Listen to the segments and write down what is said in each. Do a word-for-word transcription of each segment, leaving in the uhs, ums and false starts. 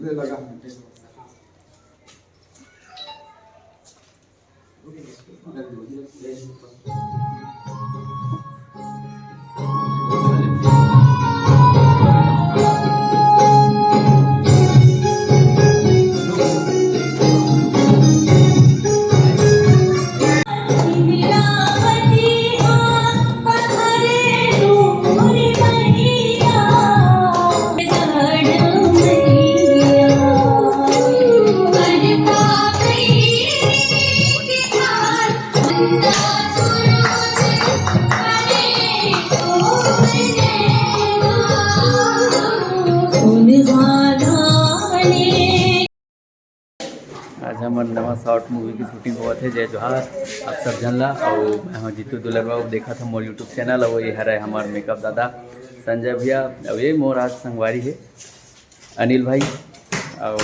लगा। आज हमर नवा शॉर्ट मूवी के शूटिंग होवत हे। जय जोहार आप सब झन ला। अउ मैं हूं जीतू दुलरवा, अउ देखत हव मोर YouTube चैनल। अउ ये हरे हमर मेकअप दादा संजय भैया, अउ ये मोर आज संगवारी हे अनिल भाई, अउ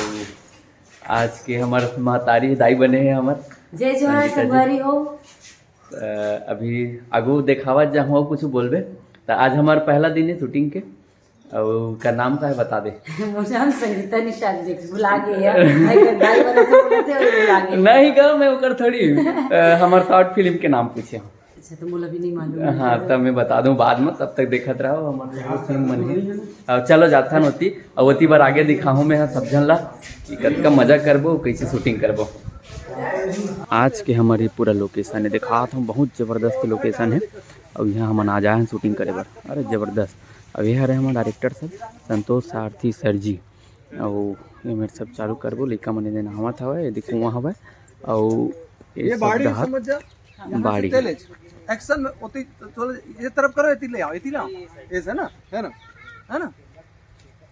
आज के हमर महतारी दाई बने हे हमर जय जोहार संगीता जी। संगवारी हो। अ, अभी आगू देखावत जाहूं, कुछ बोलबे। त आज हमर पहला दिन हे शूटिंग के, अउ का नाम का हे बता दे। मोर नाम संगीता निषाद जी, भुला गे हे। मैं कर दाई बने थे, बोले थे और भुला गे। नहीं गा, मैं ओकर थोड़ी, अ, हमर शॉर्ट फिल्म के नाम पूछे हव। अच्छा, तो मोला भी नहीं मालूम हे। हाँ, तब मैं बता दूं बाद में, तब तक देखत रहो, हमर बहुत संग मन हे। अब चलो जाथन ओती, अब ओती बर आगे दिखाहूं मैं ह सब झन ला कि कतका मजा करबो, कैसे शूटिंग करबो। आज के हमर ये पूरा लोकेशन हे, देखात हूं, बहुत जबरदस्त लोकेशन हे। अउ इहां हमन आ जाए हन शूटिंग करे बर। अरे जबरदस्त। अउ ये हरे हमर डायरेक्टर सर संतोष सारथी सर जी। अउ ये मेर सब चालू करबो, लइका मन एदे नहावत हवय, एदे कुआं हवय। अउ ये ये सब बाड़ी डहर समझ जा। यहां से बाड़ी। तेज एक्शन में होती, चलो ये तरफ करो, एती ले आओ, एती ले आओ। ऐसे ना, है ना, है ना?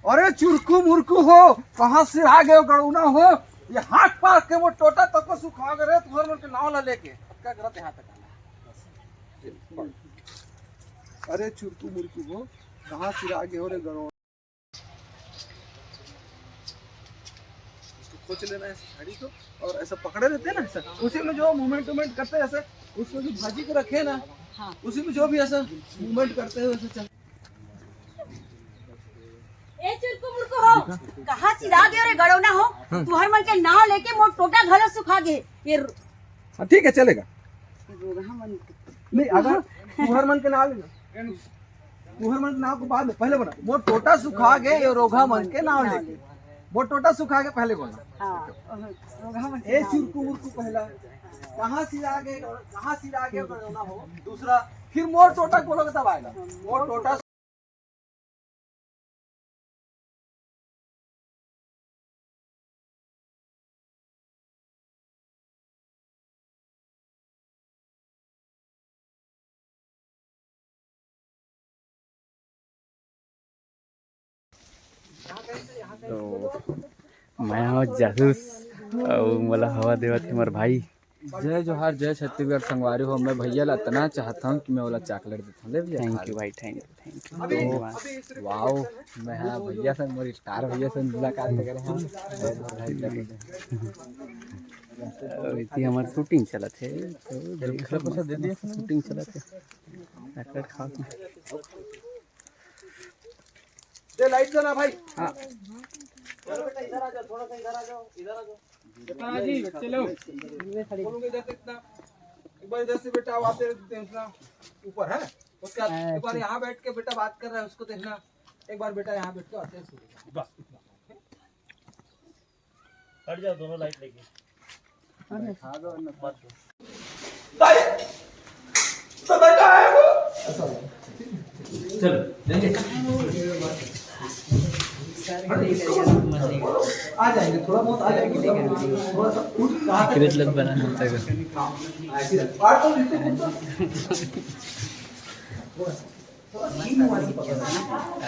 अरे चुरकू मुरकू हो, कहां से आ गए हो गड़ौना हो? ये हाथ पार के वो टोटा तक को सुखा गए रे, तुम्हारे मन के नाव ला लेके। क्या गलत यहां तक आना? अरे चुरकू मुरकू हो, कहां से आ गए हो रे गड़ौना? इसको खोच लेना है, ऐसे साड़ी को, और ऐसा पकड़े रहते हैं ना, ऐसा, उसी में जो मूवमेंट वूवमेंट करते हैं, ऐसे उसको जो भाजी को रखे हैं ना, हाँ। उसी में जो भी ऐसा मूवमेंट करते हैं, वैसे चल। ए चुरकू मुरकू हो, कहाँ सिरा गए रे गड़ौना हो? हाँ। तुहर मन के नाव लेके मोर टोटा घलो सुखा गे। ये रो-, हाँ, ठीक है, चलेगा। रोगहा मन। नहीं, अगर तुहर मन के नाव लेना, तुहर मन के नाव को बाद में, पहले बोला, मोर टोटा सुखा गे, ये रोगहा मन के नाव लेके। मोर टोटा सुखा गे, पहले बोला। हाँ, रोगहा मन के ए नाव चुरकू लेके। मुरकू पहला, कहाँ सिरा गे, कहाँ सिरा गे, गड़ौना हो। दूसरा, फिर मोर टोटा बोलोगे तब आएगा। मोर टोटा तो मैं हूँ जासूस, अउ मोला हवा देवत हे मोर भाई। जय जोहार, जय छत्तीसगढ़ संगवारी हो। मैं भैया ला इतना चाहता हूँ कि मैं ओला चॉकलेट देता हूँ। ले भैया, खा थैंक यू ले। भाई, थैंक यू, थैंक यू। तो वाओ, मैं हाँ भैया से, मोर स्टार भैया से मुलाकात करे हूँ। अउ इति हमर शूटिंग चलत हे, तो चलो, दूसरा दूसरा पैसा दे दिए। शूटिंग चलत हे। चॉकलेट खाओ तुम। ये लाइट देना भाई। हाँ। चलो बेटा, इधर आ जाओ, थोड़ा सा इधर आ जाओ, इधर आ जाओ। हाँ जी, चलो। बोलूंगा इधर से इतना, एक बार इधर से बेटा, आप तेरे देखना ऊपर है, उसके बाद एक बार यहाँ बैठ के बेटा बात कर रहा है, उसको देखना, एक बार बेटा यहाँ बैठ के आते हैं, बस इतना। हट जाओ दोनों लाइट लेके। भाई, दादा कहाँ है वो? चलो, जाएंगे। आ जाएंगे, थोड़ा बहुत आ जाएंगे। थोड़ा सा उठ, कहाँ तक? क्रिकेट लग बना है तक। हाँ, ऐसे ही। और तो बिल्कुल, बिल्कुल। थोड़ा सा।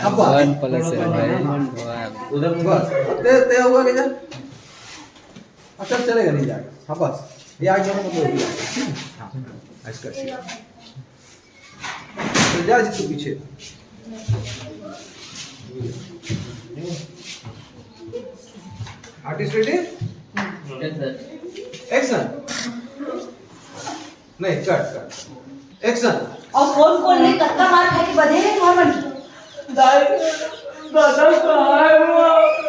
वन प्लस है भाई, वन। उधर बस, ते, ते हुआ क्या? अच्छा, चलेगा, नहीं जाएगा। हाँ, बस, ये आ गया, मतलब, हो गया। हाँ, ऐसा कर। तो जा जी, तू पीछे। Artist ready? एक्शन। नहीं, कट, कट। एक्शन। अउ कोन कोन ले कतका मार खाए के बधे हे तुहर मन? दाई, दादा कहाँ है वो?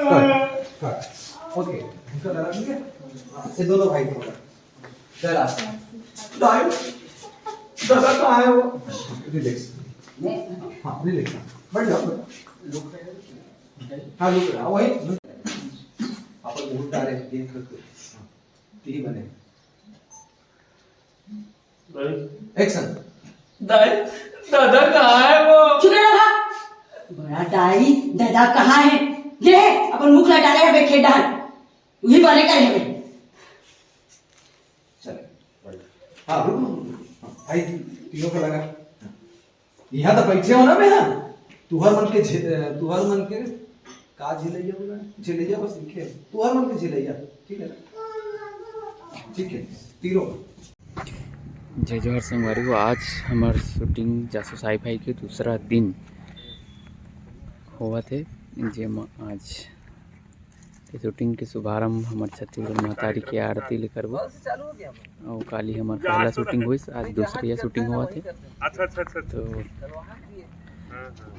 कट, कट। ओके, दूसरा दादा, ठीक है? ये दोनों भाई को बोला। दादा, दादा, दादा कहाँ है वो? रिलैक्स। हाँ, रिलैक्स। बैठ जाओ, बैठ जाओ। हाँ, रुक रहा, वही। आप बहुत डाले, गेंद करके। हाँ, तीन बने। एक्शन। दाई, दादा कहाँ है वो? चुप रहो बा। बड़ा दाई, दादा कहाँ है? ले, अपन मुख ला डाले है, खेत डाल। उही बने करे हवे। चल, हाँ, रुक, रुक, रुक। हाँ, भाई, तीनों को लगा। यहाँ तो बैठे हो ना, मैं, हाँ? तुहर मन के झे-, अ, तुहर मन के का झेलैया बोला? झेलैया बस लिखे। तुहर मन के झेलैया, ठीक है ना? ठीक है, तीनों। जय जोहार संगवारी हो, आज हमर शूटिंग जासूस हाई फाई के दूसरा दिन होवत हे, जेमा आज ये शूटिंग के शुभारंभ हमर छत्तीसगढ़ महतारी के आरती ले करबो। अउ काली हमर पहला शूटिंग होइस, आज दूसरिया शूटिंग होवत हे। अच्छा, अच्छा, अच्छा, अच्छा। तो हाँ, हाँ।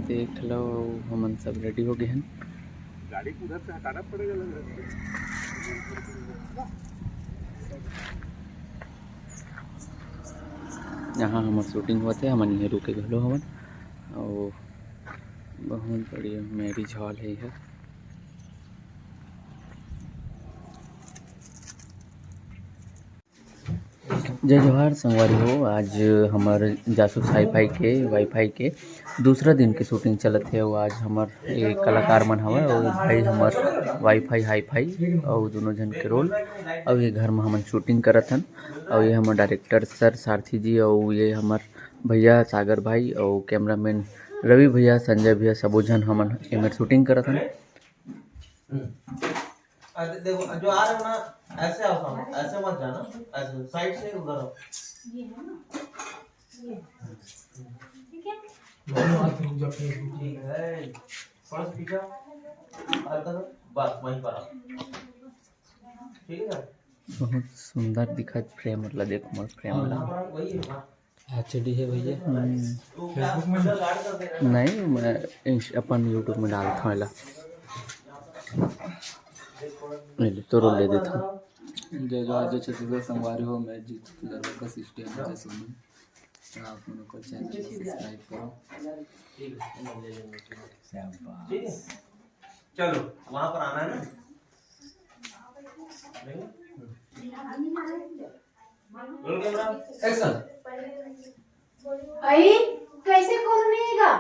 देख लो, हमन सब रेडी हो गए हैं। गाड़ी को उधर से हटाना पड़ेगा लग रहा है। यहाँ हमर शूटिंग होवत हे, हमन इहे रुके घलो हवन। अउ बहुत बढ़िया मैरिज हॉल हे इहा। जय जोहार संगवारी हो, आज हमर जासूस हाई फाई के वाईफाई के दूसरा दिन के शूटिंग चलत हे। अउ आज हमर ये कलाकार मन हवय अउ भाई हमर वाईफाई हाई फाई अउ दोनों झन के रोल। अउ ये घर म हमन शूटिंग करत हन। अउ ये हमर डायरेक्टर सर सारथी जी अउ ये हमर भैया सागर भाई अउ कैमरामैन रवि भैया, संजय भैया, सबो झन हमन एमेर शूटिंग करत हन। अरे देखो, जो आ रहे हो ना, ऐसे आओ सामने, ऐसे मत जाना, ऐसे साइड से उधर आओ। ये है ना, ये। ठीक है। ठीक है, थोड़ा सा पीछे, हल्का सा, बस वहीं पर आओ। ठीक है सर। बहुत सुंदर दिखत फ्रेम ला, देखो मोर फ्रेम ला। हाँ, वही है, हाँ। एचडी हे भैया। हम्म। नहीं, मैं इंस-, अपन YouTube में डालत हंव एला। ले ले, तोरो ले देत हंव। जय जोहार, जय छत्तीसगढ़ संगवारी हो, मैं जीत लड़का का सिस्टम जय सोनू। आप लोगों को चैनल को सब्सक्राइब करो। ठीक है, चलो, वहां पर आना है ना। Roll camera, action. अई, कैसे कोनो नहीं गा?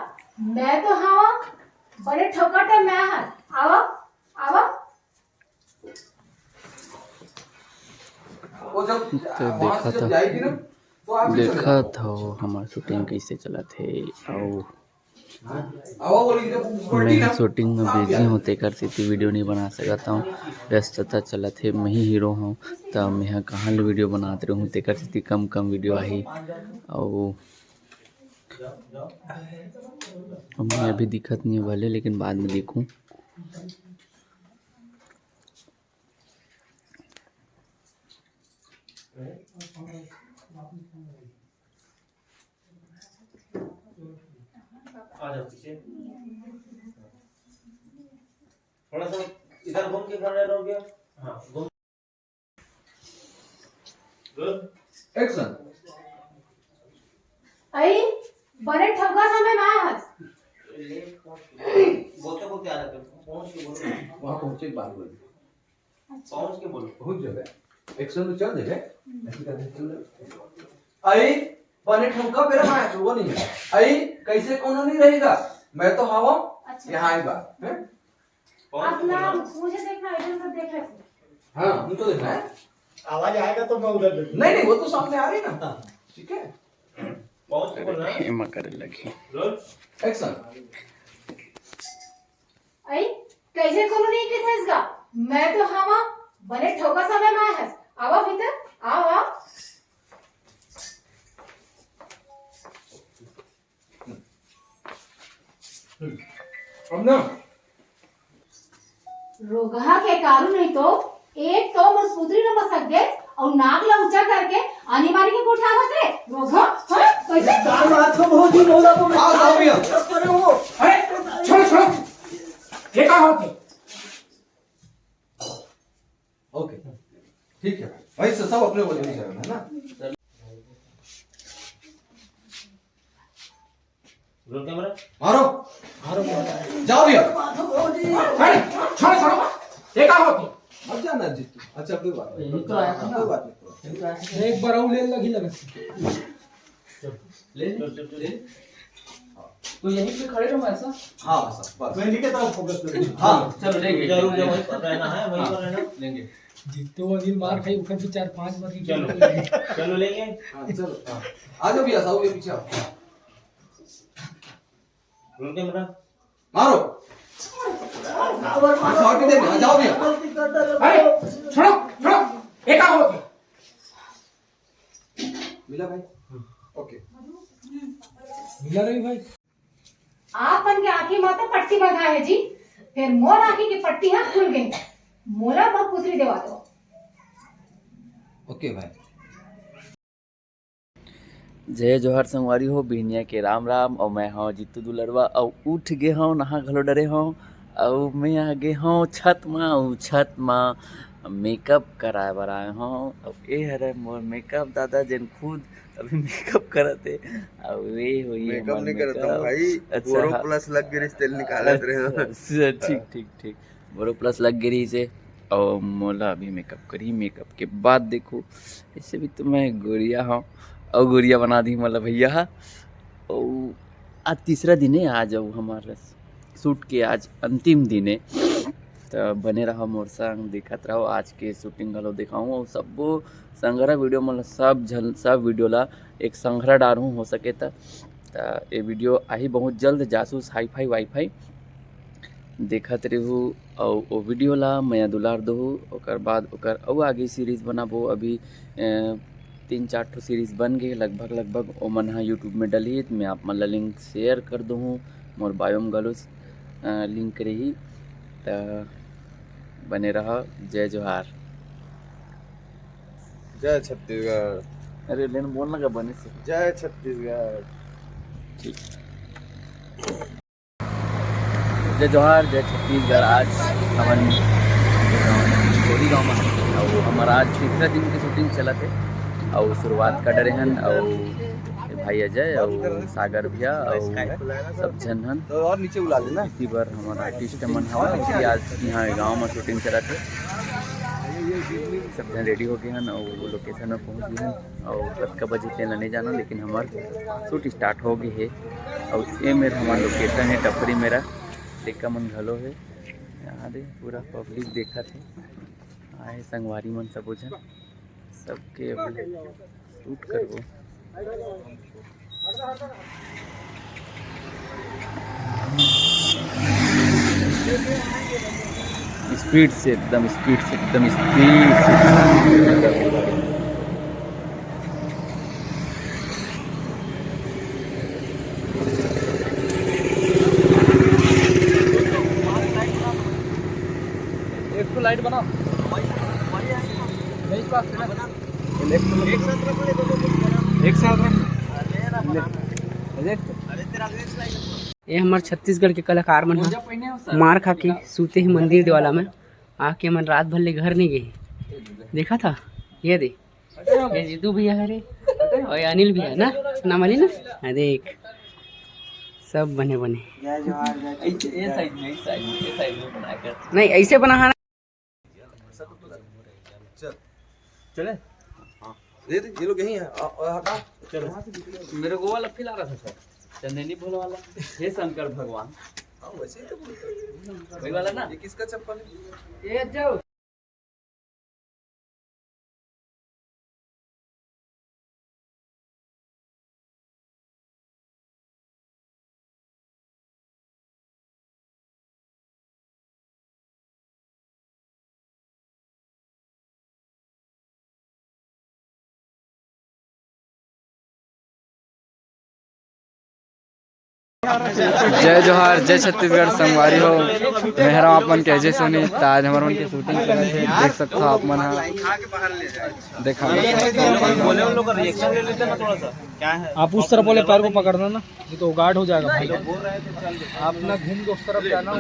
मैं तो हवा, बने ठोकर तो मैं हर। आवा, आवा। वो जब तो वहाँ से देखा जब था। जाएगी ना, तो आप ही चले देखा जाओ। था वो हमार शूटिंग कैसे चलत हे। अउ मैं शूटिंग में बिजी हूँ, तेकर सेती वीडियो नहीं बना सकत हूँ, व्यस्तता चलत हे। मैं ही हीरो हूँ, त मैं ह कहाँ ले वीडियो बनात रहूँ, तेकर सेती कम कम वीडियो आही। अउ मैं अभी दिखत नहीं भले, लेकिन बाद में दिखूँ। आ जाओ पीछे। थोड़ा सा इधर घूम के, इधर रहोगे। हाँ, घूम। गुड। एक्शन। अई, बड़े ठगुआ समय में आए हस। बोलते बोलते आ जाते हो। पहुंच के बोलो। वहाँ पहुंचे के बाद बोलो। अच्छा। पहुंच के बोलो। बहुत जगह। एक्शन तो चल देगा। ऐसे करके चल देगा। अई, बने ठगुआ बेरा में आए, वो नहीं है। अई, कैसे कोनो नहीं रहेगा? मैं तो हवा, अच्छा। यहाँ आएगा, हैं? कौन सा अपना बोला? मुझे देखना है, इधर उधर देख रहे थे। हाँ, उनको देखना है। आवाज आएगा तो मैं उधर देखूंगा। नहीं, नहीं, वो तो सामने आ रही ना। हाँ। ठीक है? कौन सा बोला? हेमा करे लगी। रोल। एक्शन। अई, कैसे कोनो नहीं के थे इसका? मैं तो हवा, बने ठगुआ समय में आया है। आवा भीतर, आओ, आओ। अब ना रोगहा के कारू नहीं तो एक तो मोर पुतरी न बसक दे अउ नाक ला ऊंचा करके आनी बानी के गोठियावत रे। रोगहा, हाँ? कैसे? दाल भात को बहुत ही बोला तो मैं हाँ, साहब भैया। अरे वो। अरे, छोड़ो, छोड़ो। ये का होत हे? ओके, ठीक है भाई, सब अपने बोले नहीं जाना है ना। Roll camera. मारो, मारो, मारो। जाओ भैया। अरे, छोड़ो, छोड़ो। ये का होत हे? अब जाना जीतू। अच्छा, कोई बात नहीं। यही तो आया था ना। कोई बात नहीं। यही तो आया था। एक बार और ले लगी लगा। ले, ले, ले। तो यहीं पे खड़े रहो ऐसा। हाँ, सर, बस। मैं इनके तरफ फोकस करूँ। हाँ। चलो, लेंगे। रुक जाओ, रुक जाओ, वहीं पर रहना है, वहीं पर रहना। लेंगे। जीतू अभी मार खाई, ऊपर भी चार पांच बार की चलो। चलो, लेंगे। हाँ, चलो, हाँ। आ जाओ भैया, आओ, ये पीछे आओ। Roll camera. मारो। शॉट भी दे, आ जाओ भैया। अरे, छोड़ो, छोड़ो। ये का होत हे? मिला भाई? ओके। मिला रही भाई। आप मन के आँखी मा तो पट्टी बंधा है जी, फेर मोर आँखी के पट्टी हा खुल गई। मोला भभूतरी देवा दो। ओके भाई। जय जोहार संगवारी हो, बिहनिया के राम राम। अउ मैं हव जीतू दुलरवा, अउ उठ गे हव, नहा घलो डरे हव, अउ मैं आ गे हव छत मा, अउ छत मा मेकअप कराए बर आए हव। अउ ए हरे मोर मेकअप दादा, जेन खुद अभी मेकअप करत हे। अउ ए होई मेकअप हमर नहीं करत हूँ मेकअप। भाई, अच्छा, बोरो हाँ। प्लस लग गे रिहिस, तेल निकालत रहे हव। अच्छा, ठीक, ठीक, ठीक। बोरो प्लस लग गे रिहिस हे, अउ मोला अभी मेकअप करही, मेकअप के बाद देखो। ऐसे भी तो मैं गोरिया हव, अउ गोरिया बना दी मोला भैया हा। अउ आज तीसरा दिन हे, आज अउ हमार शूट के आज अंतिम दिन हे, त बने रहो मोर संग, देखत रहो आज के शूटिंग घलो दिखाहूँ। अउ सब्बो संघरा वीडियो मन ला, सब झन, सब वीडियो ला एक संघरा डारहूँ हो सके त। त ये वीडियो आही बहुत जल्द, जासूस हाई फाई वाई फाई। देखत रहू अउ ओ वीडियो ला मया दुलार दहू। ओकर बाद ओकर अउ आगे सीरीज बनाबो। अभी, अ, तीन चार ठो सीरीज बन गे लगभग, लगभग ओमन ह YouTube में डलही, त मैं आप मन ला लिंक शेयर कर दूहूँ, मोर बायो में घलो, अ, लिंक रही। त बने रहा, जय जोहार। जय छत्तीसगढ़। अरे लेन बोल ना का बने से। जय छत्तीसगढ़। ठीक। जय जोहार, जय छत्तीसगढ़। आज हमन कोरी गांव में हन, अउ हमर आज तीसरा दिन के शूटिंग चलत हे, अउ शुरुआत कर डरे हन, अउ ये भाई अजय, अउ सागर भैया, अउ सब झन हन। तो और नीचे बुला लेना। इसी बार हमर आर्टिस्ट मन हवय, कि आज यहाँ गांव में शूटिंग चलत हे, सब झन रेडी हो गए हन, अउ वो लोकेशन में पहुँच गए हन। अउ कतका बजे तेन ल नइ जानव, लेकिन हमर शूट स्टार्ट हो गे हे। अउ ए मेर हमर लोकेशन हे टपरी मेरा, लइका मन घलो हे। यहाँ दे पूरा पब्लिक देखत हे, आए संगवारी मन सबो झन, सबके अब शूट करबो। स्पीड से एकदम, स्पीड से एकदम, स्पीड से। एक ठो लाइट बना। एक साथ रख। ये हमर छत्तीसगढ़ के कलाकार मन ह मार खा के सूते हे मंदिर देवाला में, आके मन रात भर ले घर नहीं गए। देखा था, ये दे, ये जीतू भैया हरे, और ये अनिल भैया ना, नाम अनिल ना। हाँ, देख, सब बने बने। जय जोहार, जय ऐसे, ये छत्तीसगढ़। साइड में, इस साइड में, ये साइड में बना कर। नहीं, ऐसे बना है ना। चल। चले? हाँ। ये, ये लोग यहीं हैं। आ, आ, हटाओ। चलो। वहाँ से निकले। मेरे को वाला फैला रहा था सर, चंदनी भोला वाला। हे शंकर भगवान। हाँ, वैसे ही तो बोलते हैं। वही वाला ना? ये किसका चप्पल है? ये जाओ। जय जोहार, जय छत्तीसगढ़ संगवारी हो। मैं हरव आप मन के अजय सोनी। त आज हमर मन के शूटिंग चलत हे, देख सकत हो आप मन ह। देखा। बोले उन लोग का रिएक्शन ले लेते ना थोड़ा सा। क्या है? आप उस तरफ वाले पैर को पकड़ना ना, नहीं तो वो गार्ड हो जाएगा भाई। आप ना घूम के उस तरफ जाना।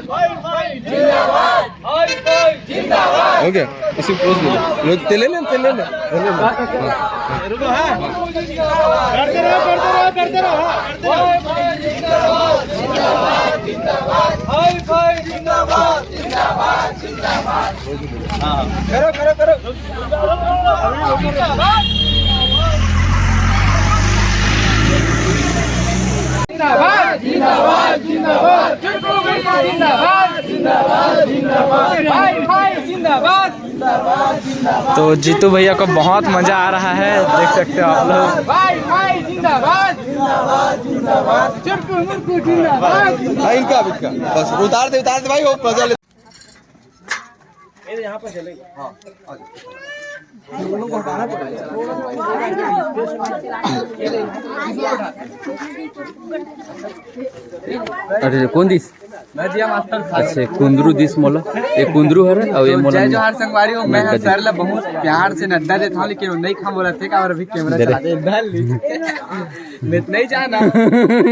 हो गया, इसी पोज ले लो। ते ले ले, ते ले ले, ते ले ले। हाँ। करते रहो, करते रहो, करते रहो, हाँ, करते रहो। हाँ। करो, करो, करो। जिंदाबाद, जिंदाबाद, जिंदाबाद। जिंदाबाद, जिंदाबाद, जिंदाबाद। भाई, भाई, जिंदाबाद। तो जीतू भैया को बहुत मजा आ रहा है, देख सकते हो आप लोग। भाई, भाई, जिंदाबाद। चिरकुट मुरकुट जिंदाबाद। हाँ, इनका, इनका। बस उतार दे, उतार दे भाई, वो मजा ले। अरे, कौन दिस? अच्छा, कुंदरू दिस मोला। ये कुंदरू हरे, अउ ये तो मोला जय जोहार संगवारी हो, मैं नड्डा हर सर ला बहुत प्यार से नड्डा देता हूँ, लेकिन वो नहीं खा बोला थे, और अभी कैमरा दे दे। चला दे, डाल ली। मैं तो नहीं जाना।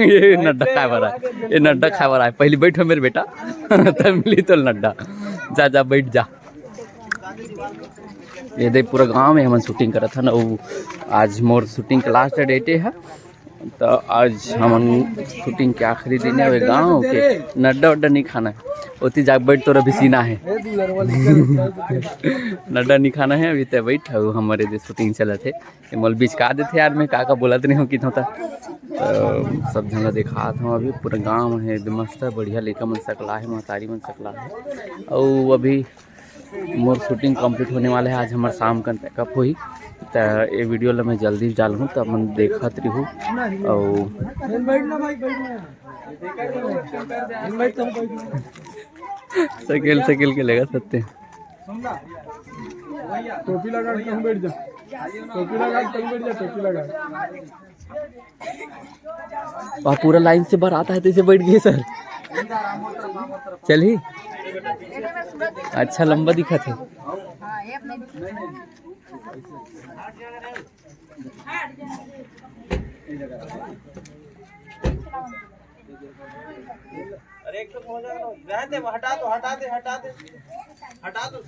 ये नड्डा खाए बर आए, ये नड्डा खाए बर आए। पहले बैठो मेरे बेटा, तब मिली तो नड्डा। जा, जा, बैठ जा। ये देख, पूरा गांव में हमन शूटिंग करत हन, अउ आज मोर शूटिंग के लास्ट डेट हे, तो आज हमन शूटिंग के आखिरी दिन हे। गांव के नड्डा उड्डा नहीं खाना है, ओती जाके बैठ, तोरा भी सीना है। नड्डा नहीं खाना है अभी, ते बैठ, अउ हमर एदे शूटिंग चलत हे। ये मोला बिचका देथे यार, मैं का का बोलत नहीं हूँ किथों तक। तो सब झन ला दिखात हूँ, अभी पूरा गांव हे एकदम मस्त, बढ़िया लइका मन सकला हे, महतारी मन सकला हे। अउ अभी मोर शूटिंग कंप्लीट होने वाला है, आज हमर शाम कन पैकअप होही। त ये वीडियो ला मैं जल्दी डालहूँ, त अपन देखत रहू। अउ साइकिल, साइकिल के लेगा सत्ते। टोपी लगा के कहूँ बैठ जा, टोपी लगा के कहूँ बैठ जा, टोपी लगा। वहाँ पूरा लाइन से बारात आए, तइसे बैठ गए सर। चलही, अच्छा लंबा दिखत हे। अरे, एक तो हो जाएगा, रहने दे, हटा दो, हटा दे, हटा दे, हटा दो,